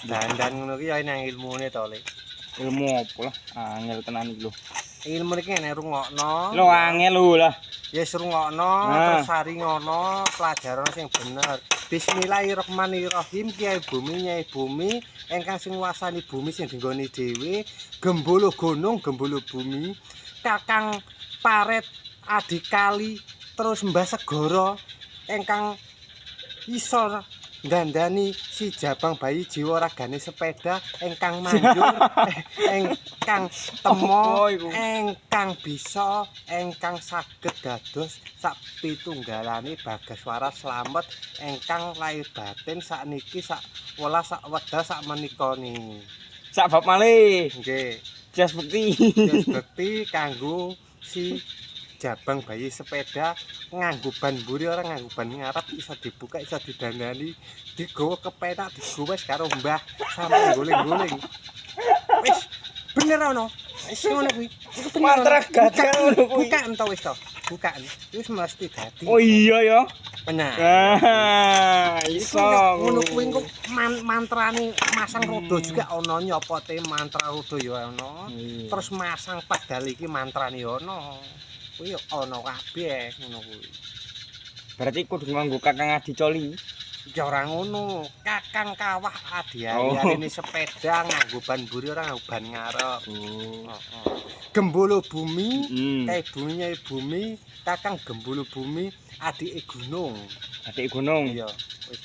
Dandan ngono ki ya nang ilmune to, Le. Ilmu apa lah? Angel tenan iki lho. Ilmu iki nek rungokno. Lho angel lho lah. Ya wis rungokno, terus saringono pelajaran sing bener. Bismillahirrahmanirrahim. Kiai bumi, nyai bumi, ingkang sing nguasani bumi sing dinggoni dhewe, gembolo gunung, gembolo bumi, Kakang Paret Adikali, terus Mbah Segara ingkang iso ndandani si Jabang bayi jiwa ragane sepeda ingkang manjur, ingkang temo, Apa iku? Ingkang bisa, ingkang saged dados sak pitunggalane Bagaswara slamet ingkang lahir batin sakniki, sak welas, sak wedal, sak menikane. Sak bab malih. Nggih. Jas bukti. Wis bekti kanggo si Jabang bayi sepeda nganggo ban mburi ora nganggo ban ngarep, iso dibuka, iso didandani, digawa kepenak, digowes karo mbah sampe guling-guling. Wis bener ono, wis ngono kuwi. Iku bener. Mantra ono. gagal ngono kuwi. Buka ento wis to, buka wis mesti dadi. Oh iya ya. Nah, Ah, iku iso. Ngono kuwi engko mantrane masang roda juga ono, nyopote mantra roda ya ono. Iya. Terus masang pedal iki mantrane ya ono. Kuwi ya ono kabeh ngono kuwi. Berarti kudu nganggo Kakang Adi Coli. Ya ora ngono, Kakang Kawah Adi Oh. ini sepeda nganggo ban mburi ora nganggo ban ngarep. Oh. Heeh. Gembolo bumi, kae bumi, nyai bumi, Kakang Gembolo bumi, adike gunung. Adik gunung. Iya, wis.